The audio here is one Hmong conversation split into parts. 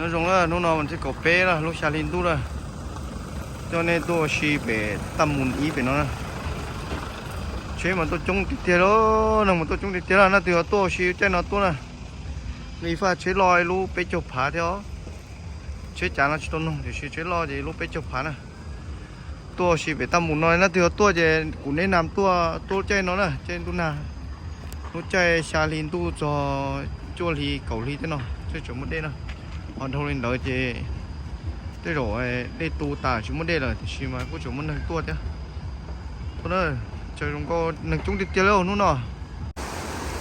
Nyob zoo na, hnub no vas thib kaum peb na, lub xya hli ntuj na, coj nej tuaj ua si pem Taj Mus Ib pem no na. Tsheb mas tuaj coob tiag tiag li, neeg mas tuaj coob tiag tiag li. Leej twg ho tuaj ua si caij no tuaj na, nqi faj tsheb loj ib lub peb caug phav thiab os. Tsheb cav no tsis tau noog tiam sis tsheb loj ces ib lub peb caug phav na. Tuaj ua si pem Taj Mus no, leej twg ho tuaj ces kuv neb nam tuaj, tuaj lub caij no na, caij ntuj nag, lub caij xya hli ntuj txog cuaj hli kaum hli tej no thiaj tseem muaj dej na. Ho dhau li ntawd ces tej zaum dej tu tas tsis muaj dej lawm tiam sis mas kuj tseem muaj neeg tuaj thiab. Tuaj na, tsaug zoo nkauj, neeg coob tiag tiag li hnub no.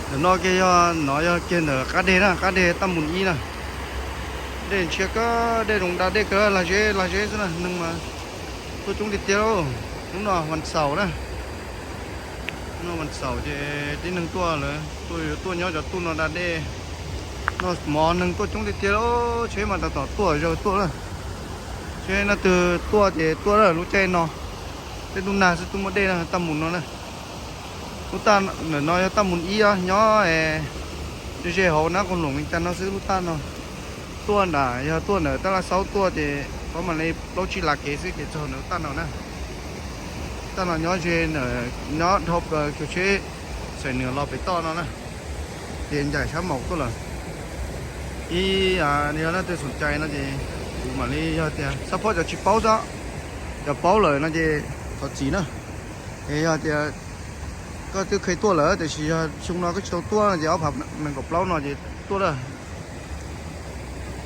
Ntawm no kiag yog, no yog kiag ntawm qab deg na, qab deg Taj Mus Ib na. Dej ntshiab kawg, dej zoo da dej kawg, lag zeb lag zeb xwb na, neeg mas tuaj coob tiag tiag li. Hnub no vas xaum na, hnub no vas xaum ces tib neeg tuaj lawm, tuaj yuav tuaj nyob cov tuj no da dej. Noj mov neeg tuaj coob tiag tiag li, tsheb mas tab tom tuaj zaws tuaj na. Tsheb leej twg tuaj ces tuaj na, lub caij no tej ntuj nag xwb twb muaj dej na, Taj Mus no na. Lub Taj, ntawm no yog Taj Mus Ib os, nyob ze hauv Nab Qhoos Loom Vias Cas no xwb lub Taj no. Tuaj nram, yog tuaj ntawm Taj Laj Xaub tuaj ces pab mam li plaub tsib las kev xwb ces txog ntawm lub Taj no na. Taj no nyob ze, nyob dhau plaws chaw tsheb Xais Nwm los pem toj no na, ces ncaim sab maum tuaj lawm. Ib, yog leej twg xoom cai no ces kuv mam li, yog tias xab phob cov tsis paub xwb, cov paub lawm no ces thov txim na. Es yog tias koj twb kheev tuaj lawm tiam sis yog xyoo no koj tsis tau tuaj no ces ob phav nees nkaum plaub no ces tuaj lawm.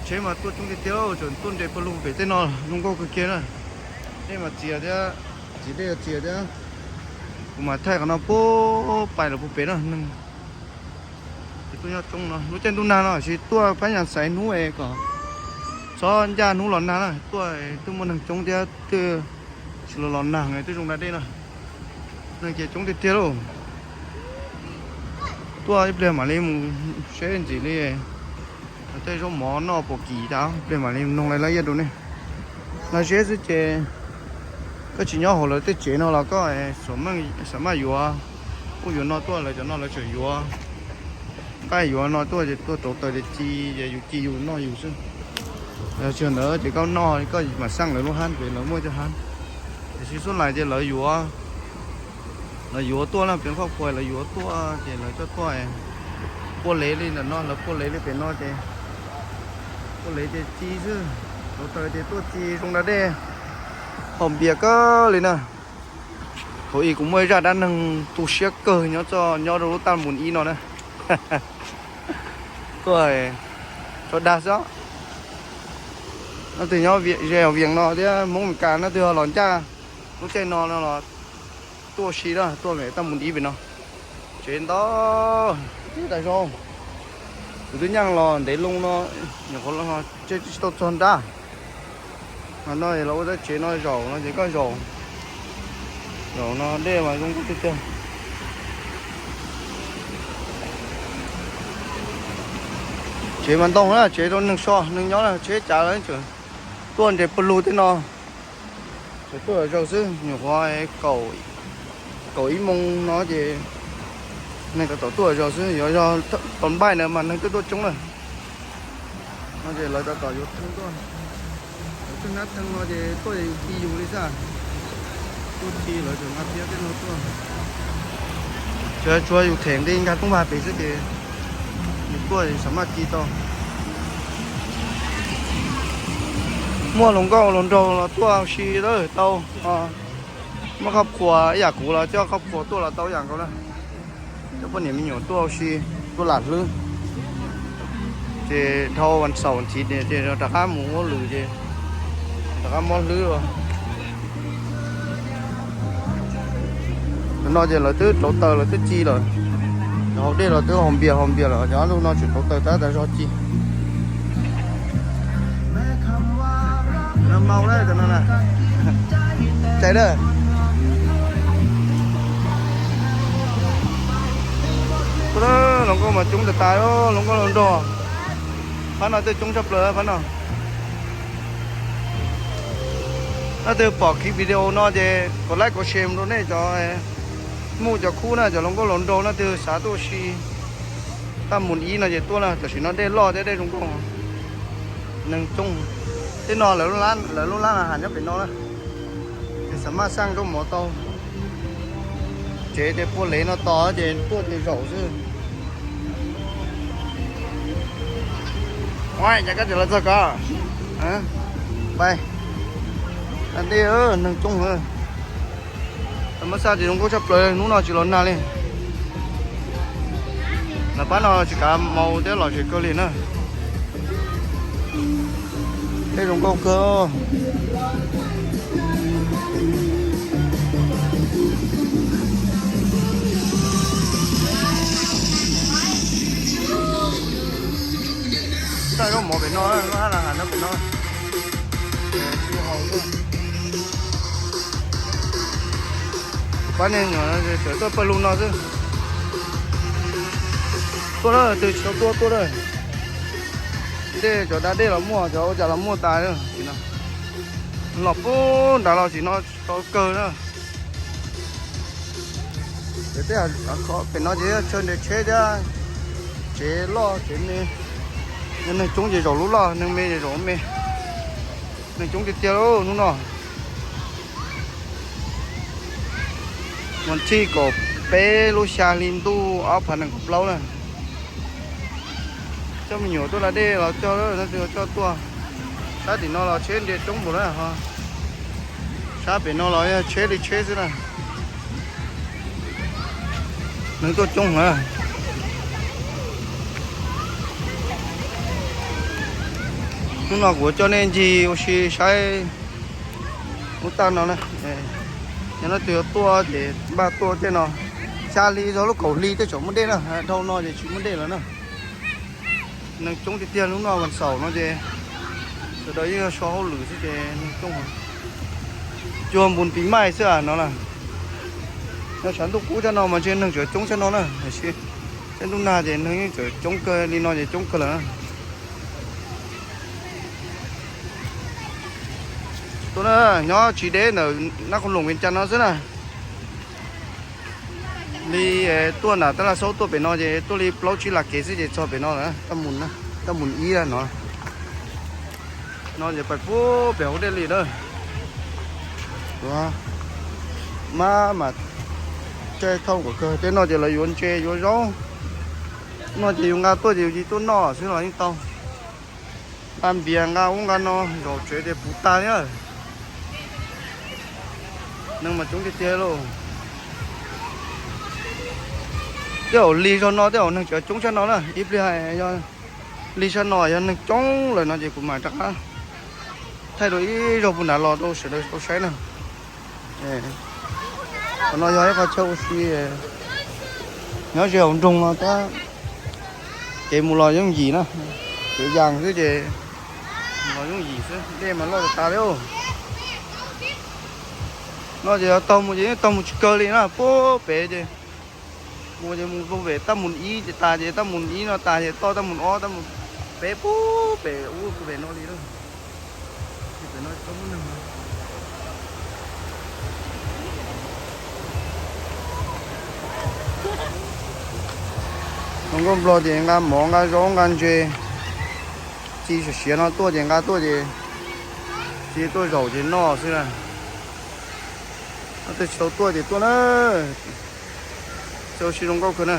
Tsheb mas tuaj coob tiag tiag, tseem tuaj nres pawg lug pem tej no zoo nkauj kawg kiag na. Dej mas txias thiab, txiv dej txias thiab. Kuv mas thaij qhov no puag pais lawm puag pem no, neeg tuaj nyob coob no. Lub caij ntuj nag no sis tuaj pab nyas xaiv hnub es kom txhob ncaj hnub los nag na, tuaj twb muaj neeg coob thiab, twb tsis los los nag twb zoo da dej no. Neeg ces coob tiag tiag lauj. Tuaj ib pliag mam li mus seb ntxim li tej zaub mov noj puas kim tas, ib pliag mam li noog laj laj iab rau nej. Lag zeb xwb ces koj tsis nyob hauv lawv tej tsev no los koj xam maj yuav ub yuav no tuaj, lawv cov no lawv tseem yuav nqaij yuav no tuaj ces tuaj rauv taws ces ci ces yus ci yus noj yus xwb. Yog tsis ntawd ces koj noj koj mam xaj lawv lub hab pem, lawv muaj cov hab. Tiam sis suab lais ces lawv yuav, lawv yuav tuaj na, peb khob khuas lawv yuav tuaj ces lawv coj tuaj puab lev li ntawm no, lawv puab lev li pem no ces puab lev ces ci xwb. Rauv taws ces tuaj ci zoo da dej, haus npias kawg li na. Thaum ub kuv muaj ib zaj dab neeg tu siab kawg nyob txoj, nyob rau lub Taj Mus Ib no na. Tuaj tso dag xwb. Leej twg nyob ze Vias no thiab Hmoob Mes Kas leej twg ho los ncaj lub caij no no los tuaj ua si na, tuaj pem Taj Mus Ib pem no. Tsev ntau, tsev tas zog. Kuv twb nyeej los ntev loo no, nyuam qhuav tsis tau txog nrab. Ho no los ua tsev no zaum no ces koj zaum, zaum no dej mas zoo nkauj tiag tiag. Tsev mas ntau na, tsev rau neeg so neeg nyob na, tsheb cav lawv tseem tuaj nres pawg lug tej no. Tseem tuaj zaum xwb, nyuam qhuav kaum ib moos no ces neeg tab tom tuaj zaum xwb, yuav yog tau npaij na mas neeg twb tuaj coob na. No ces lawv tab tom yuav theej tuaj, lawv tsheej hnab theej no ces tuaj yus ci yus li xwb. Tuaj ci lawv tseem nqa thiab tej no tuaj. Tsuav yus them nqi nkag toob vaj pem xwb ces yus tuaj xam maj ci tau. Muaj hluas nkauj hluas nraug los tuaj ua si tau. Muaj koob hmoov ib yam kuv los coj koob hmoov tuaj los tau ib yam nkaus na. Cov poj niam me nyuam tuaj ua si, tuaj lam hlwb. Ces dhau vas xaum ntxiv ces rov qab mus ua lwm ces rov qab muab hlwb. Cov no ces lawv twb rauv taws lawv twb ci lawm. Cov haus dej los twb haus npias haus npias lawm, cov ob tug no tseem rauv taws tab tas zog ci. Cov no mau na, cov no na. Cais na. Hluas nkauj mas coob tas tas, hluas nkauj hluas nraug. Phab no twb coob tshaj plaws phab no. Leej twg pom clip video no ces kom like kom share rau nej cov muj cov khub na, cov hluas nkauj hluas nraug leej twg xav tuaj ua si Taj Mus Ib no ces tuaj na, tam sim no dej loj thiab dej zoo nkauj. Neeg coob. Tej no lawv lub lab has nyob pem no na. Ces xam maj xaj nrauj mov tau. Tsev ces puag lev no tos ces tuaj ces zaum xwb. Ua cas koj tseem los txog ko? Pais. Dej, neeg coob heev. Xam maj xaj ces zoo nkauj tshaj plaws, hnub no tsis los nag li. Lawv pab no tsis kav maus thiab, los tsev kawg li na. Dej zoo nkauj kawg. Txaj zaub mov pem no, lub hab las has no pem no. Pab nej nyuam tawm tuaj pawg lug no xwb. Tuaj na, twg tsis tau tuaj tuaj na. Dej cov da dej los muaj, cov ua cas los muaj tas. Los puag nrad los tsis no tau kawg na. Ces tej pem no ces yog chaw nres tsheb thiab, tsev loj tsev me. Yog neeg coob ces zaum lub loj, neeg me ces zaum lub me. Neeg coob tiag tiag lauj hnub no. Vas thib kaum peb lub xya hli ntuj ob phav nees nkaum plaub na. Coj me nyuam tuaj da dej los coj, leej twg coj tuaj. Sab tim no los tsheb nres coob npaum na ho. Sab pem no los yog tsheb li tsheb xwb na. Neeg tuaj coob heev. Hnub no kuv coj nej ncig ua si saib lub taj no na. Yog leej twg yuav tuaj ces npaj tuaj tej no. Xya hli txog lub kaum hli tej tseem muaj dej na, dhau no ces tsis muaj dej lawm na. Neeg coob tiag tiag, hnub no vas xaum no ces sawv daws yeej yog so hauj lwm xwb ces neeg coob. Cuag npun pis maij xwb no na. Nyob tshav ntuj kub tshaj no mas ntshe neeg tseem coob tshaj no na. Tiam sis tej ntuj nag ces neeg yeej tseem coob kawg li no ces coob kawg lawm na. Tuaj na, nyob tsis deb ntawm Nab Qhoos Loos Vias Cas no xwb na. Li tuaj nram Tab Laj Xaub tuaj pem no ces tuaj li plaub tsib las kev xwb ces txog pem no lawm, Taj Mus ib no. No ces pais puag pem hauv dej li na. Mab mas caij thauj kom kawg, tej no ces lawv yuav ntses yuav zaub. No ces yus nqa tuaj ces yus cia tuaj noj xwb los yeej tau. Nqa npias nqa ub nqa no zaum tsev ces puv tag thiab. Neeg mas coob tiag tiag lauj. Tej zaum lig zog no tej zaum neeg tseem coob tshaj no na, ib pliag yog lig tshaj no yog neeg coob lawm no ces kuv mam rov qab thaij dua ib zaug puag nrad los rau sawv daws tau saib na. Qhov no yog ib qho chaw ua si, nyob ze hauv nroog no tab, kev mus los yooj yim na, kev yas xwb ces mus los yooj yim xwb, dej mas loj tas tas li. No ces yog taug mus ces yeej taug mus tsis kawg li na, puag pem ces mus ces mus puag pem Taj Mus ib ces tas ces Taj Mus ib no tas ces toj Taj Mus ob, Taj Mus peb puag pem ub puag pem no li na. Zoo nkauj nplog ces nqa mov nqa zaub nqa ntses, txiv siav siav no tuaj ces nqa tuaj ces txiv tuaj zaum ces noj xwb na. Leej twg tsis tau tuaj ces tuaj na. Chaw ua si zoo nkauj kawg na.